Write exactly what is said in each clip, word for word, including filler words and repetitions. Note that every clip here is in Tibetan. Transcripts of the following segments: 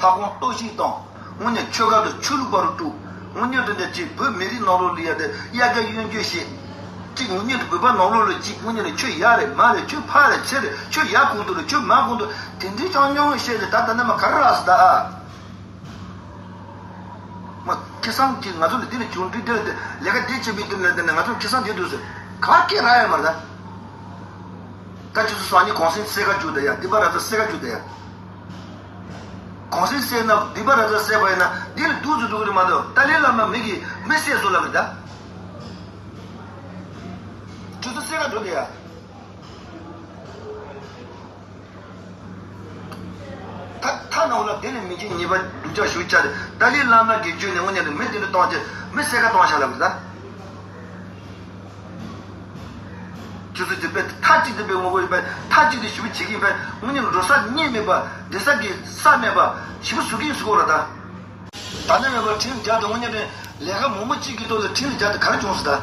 ལྷ་ཁང་གཏོར་བཤིག་བཏང་། དངོས་གནས་ཆོལ་ཁ་དང་ཆོས་ལུགས་བར་དུ་དཀྲུགས། དངོས་གནས་དེ་འདྲ་ཅིག་བོད་མི་རིགས་ནང་ལོགས་ལ་ཡ་དེ་དབྱར་ཁ་གཡོན་སྐྱོད་བྱེད། ཅིག་དངོས་གནས་དེ་བོད་པ་ནང་ལོགས་ལ་ཅིག་དངོས་གནས་ནས་ཁྱོད་ཡག་རེད་མ་རེད། ཁྱོད་ཕ་རེད་ཚེ་རེད། ཁྱོད་ཡག་གོང་དུ་རེད། ཁྱོད་མ་གོང་དུ། དེ་འདྲའི་ཅང་ཉུང་བཤད་ནས་ད་ལྟ་ནས་མ་ག་རེ་རག་སོང་ད། མ་ཁེ་བཟང་གི་ང་ཚོ་ལ་འདི་ལ་བྱུང་འདི་འདི་ལ་དེ་ལས་ཀ་འདི་བྱེད་མི་ཐུབ་ལ་དེ་ནས་ང་ཚོ་ཁེ་བཟང་འདི་འདུག་ཟེར་ག་སྐད་རག་ཡ་མ་རེད་ད། ད་ཁྱོད་ཚོ་སང་ཉིན་གོང་སེང་གསལ་ཁ་བཅུག་ད་ཡ། སྡིག་པ་ར་ཚ་གསལ་ཁ་བཅུག་ད་ཡ། གོང་སེང་གསལ་ན་སྡིག་པ་ར་ཚ་གསལ་བ་ཡིན་ན་འདི་ལ་སྡུག་ཙམ་འགྲོ་གི་རེད་མ་གཏོགས། ཏཱ་ལའི་བླ་མ་མི་གིས་མི་བསད་སོང་ལབ་རེད་ད། ཁྱོད་ཚོ་གསལ་ཁ་བཅུག་ད་ཡ། ཐ་ཐ་ན་འོ་ལ་དེ་ནས་མི་གཅིག་གཉིས་པ་སྡུག་ཅག་ཞུ་ཆ་རེད། ཏཱ་ལའི་བླ་མ་གིས་བརྒྱུད་ནས་དངོས་གནས་དེ་མི་དེ་འདྲ་གཏོང་ཆེད་མི་གསལ་ཁ་གཏོང་ཤག་ལབ་རེད་ད། ཁྱོད་ཚོ་དེ་པས་མཐའ་གཅིག་ཏུ་པའི་ངོ་རྒོལ་ཡིན་པས། མཐའ་གཅིག་ཏུ་ཞི་བ་བྱེད་ཀྱི་ཡིན་པས། དངོས་གནས་འགྲོ་ས་གཉེན་མེད་པ། བསྡད་ས་གི་ས་མེད་པ། ཞི་བ་བཟོ་གི་ཡིན་ཟེར་གོ་ར་ད། ད་ནས་མེད་པར་ཁྲིམས་བརྒྱབ་དང་། དངོས་གནས་དེ་ལས་ཀ་མང་པོ་གཅིག་གི་ཐོག་ལ་ཁྲིམས་ལ་བརྒྱབ་དང་ག་རེ་བྱུང་སོང་ད།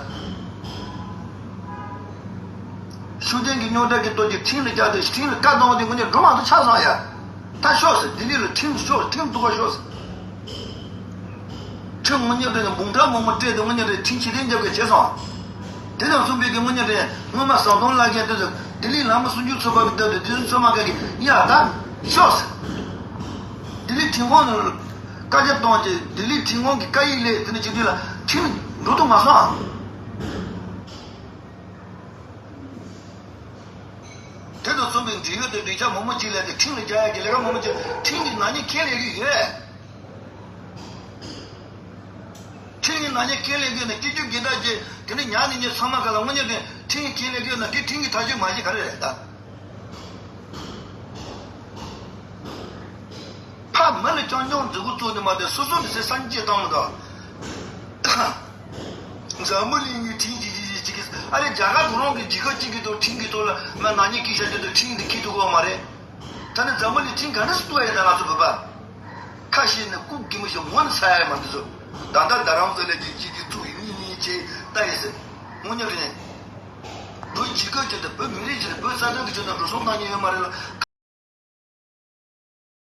ཤུགས་ལྡན་གྱི་རྙོག་དྲ་གི་ཐོག་གི་ཁྲིམས་ལ་བརྒྱབ་དང་ཁྲིམས་ལ་བཀའ་གཏོང་བ་དེ་དངོས་གནས་འགྲོ་མ་ཐུབ་ཆགས་སོང་ཡ། ད་ཤོག་ཟེར། ལྡི་ལི་ལ་ཁྲིམས་ཤོག་ཁྲིམས་གཏུག་ག་ཤོག་ཟེར། ཁྲིམས་དངོས་གནས་དེ་ནས་འབུམ་ཕྲག་མང་པོ་སྤྲད་དེ་དངོས་གནས་དེ་ཁྲིམས་ཕྱིར་འཐེན་རྒྱབ་དགོས་བྱས་སོང་། དེ་དང་མཚུངས་པའི་གི་དངོས་གནས་དེ་སྔོན་མ་ཟམ་གདོང་བླ་རྒན་དེ་ཚོ་ལྡི་ལི་ལམ་སུམ་ཅུ་ཚོགས་པ་གི་སྟབས་དེ་དེ་ཚོ་ཚང་མ་ག་གི་ཡ་ད་ཤོག་ཟེར། ལྡི་ལི་ཁྲིམས་ཁང་ནང་བཀའ་རྒྱ་གཏོང་བྱས། ལྡི་ལི་ཁྲིམས་ཁང་གི་བཀའ་ཡིག་སླེབས། དེ་ནས་བྱེད་དུས་ལ་ཁྲིམས་འགྲོ་ཐུབ་མ་སོང་ཨ། དེ་དང་མཚུངས་པའི་འབྲེལ་ཡོད་དང་སྡིངས་ཆ་མང་པོ་ཅིག་ལས་དེ་ཁྲིམས་ལ་རྒྱག་ཡ་གི་ལས་ཀ་མང་པོ་ཅིག་ཁྲིམས་ཀྱི་ནག་ཉེས་ཁས་ལེན་གྱི་ཡོད། ཁྲིམས་ཀྱི་ནག་ཉེས་ཁས་ལེན་གྱི་ཡོད་ན། སྤྱི་སྤྱོད་སྦྱིན་བདག་ཅིག་དེ་འདྲ་ཉར་ནས་ཉེས་ཚང་མ་ག་ལ་དངོས་གནས་དེ་ཁྲིམས་ཀྱི་ཁས་ལེན་གྱི་ཡོད་ན། དེ་ཁྲིམས་ཀྱི་ཐག་གཅོད་མ་བྱེད་ག་རེ་རེད་ད། ཕ་མ་ལ་རྐྱང་རྐྱང་མཛུབ་གུ་བཙུགས་ནས་མ་དེ་སོ་སོ་ནས་ཟེར་སང་ཉིན་བཏང་མི་འདུག་འཛམ་བུ་གླིང་གི་ཁྲིམས་ཀྱི་གཅིག་གིས། ཨ་རེ་རྒྱ་གར་ཁོ་རང་གི་རྒྱལ་ཁབ་གཅིག་གི་ཐོག་ཁྲིམས་ཀྱི་ཐོག་ལ་མ་ནག་ཉེས་ཀྱི་བྱ་རྒྱུ་དང་ཁྲིམས་དེ་འཁྱེར་ཐུབ་ཀྱི་ཡོད་མ་རེད། ད་ནི་འཛམ་བུ་གླིང་ཁྲིམས་ག་འདྲ་སེ་གཏུག་ཡ་ཡིན་ད། ང་ཚོ་བོད་པ་ཁ་ཤས་ནི་སྐུ་གི་མི་ཞིག་ངོ་ནས་ཚ་ཡ་མ་འདི་ཚོ། ད་ལྟ་རྡ་རམ་ས་ལའི་གི་གཅིག་གིས་བཙུགས་ཡིན་གཉིས་གཉིས་བྱས་ལྟ་ཡིན་ཟེར། དངོས་གནས་རེད། བོད་རྒྱལ་ཁབ་ཅིག་དང་བོད་མི་རིགས་ཅིག་དང་བོད་རྩ་དོན་གྱི་ཆེད་དུ་འགྲོ་སོང་བཏང་མཁན་ཡོད་མ་རེད་ལ།